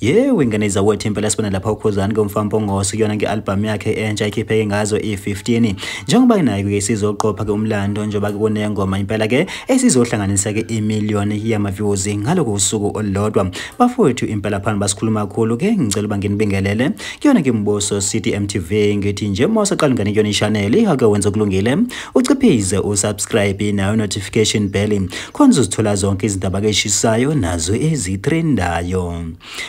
Yewe ingane zawethu, impela sibona lapha uKhuzani komfana Mpongose kuyona ke album yakhe entsha ikhipheke ngazo i-15, njengoba nayo ke isizoqopha ke umlando, njengoba kunengoma impela ke esizohlanganisa ke imiliyoni yama-views ngaloko usuku olulodwa. Bafowethu, impela phana basikhuluma kakhulu ke, ngicela uba nginibingelele kuyona ke Mbuso City MTV. Ngithi nje mawusaqala ungene kuyona i-channel, ake wenze okulungile, uciphize usubscribe nayo notification bell, khona uzothola zonke izindaba ke eshisayo nazo ezitrendayo.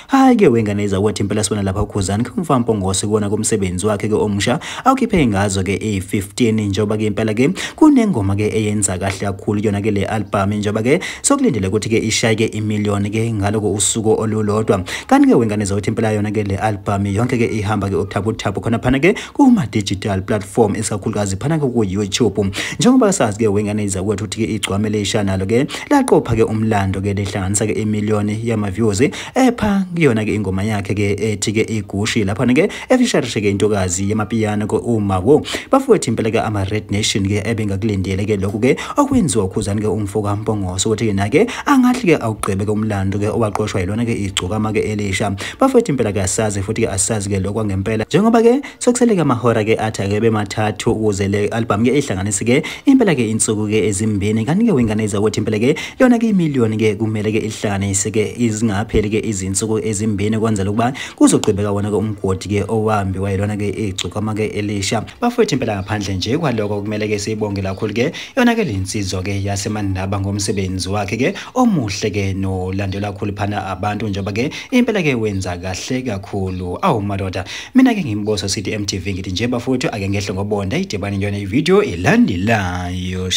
Hayi ke wengane zawethu, impela sibona lapha uKhuzani kumfana Mpongose kubona komsebenzi wakhe ke omusha awukhiphe ngazo ke i-15, njengoba ke impela ke kunengoma ke eyenza kahle kakhulu kuyona ke le album, njengoba ke sokulindele ukuthi ke ishaye ke imiliyoni ke ngaloko usuku olulodwa. Kanti ke wengane zawethu, impela yona ke le album yonke ke ihamba ke ubuthaphuthaphu khona phana ke kuma digital platform, isikakhulukazi phana ke ku YouTube, njengoba sazi ke wengane zawethu ukuthi ke Igcokama Elisha nalo ke laqopha ke umlando ke lehlanganisa ke imiliyoni yama views epha kuyona ke ingoma yakhe ke ethi ke igushi, lapha ke efisharishe ke intokazi yamapiyano ke uMawo. Bafowethu, impela ke ama Red Nation ke ebengakulindele ke lokhu ke okwenziwa uKhuzani ke umfo kaMpongose, ukuthi ke nake angahle ke awugqibe ke umlando ke owaqoshwa yilona ke Igcokama ke Elisha. Bafowethu, impela ke asazi futhi ke asazi ke lokho ngempela, njengoba ke sokusele ke amahora ke athi ake bemathathu ukuze le album ke ihlanganise ke impela ke insuku ke ezimbini. Kanti ke wengane zakwethu, impela ke yona ke imiliyoni ke kumele ke ihlanganise ke izingapheli ke izinsuku ezimbini, kwenzela ukuba kuzogqibeka wona ke umgodi ke owambiwa yilona ke Igcokama ke Elisha. Bafowethu, impela ngaphandle nje kwaloko, kumele ke siyibonge kakhulu ke yona ke lensizwa ke yaseMandaba ngomsebenzi wakhe ke omuhle ke nolandelwa kakhulu phana abantu, njengoba ke impela ke wenza kahle kakhulu. Awu madoda, mina ke ngiMbuso City MTV, ngithi nje bafowethu ake ngehle ngobonda idibane yona ivideo elandelayo.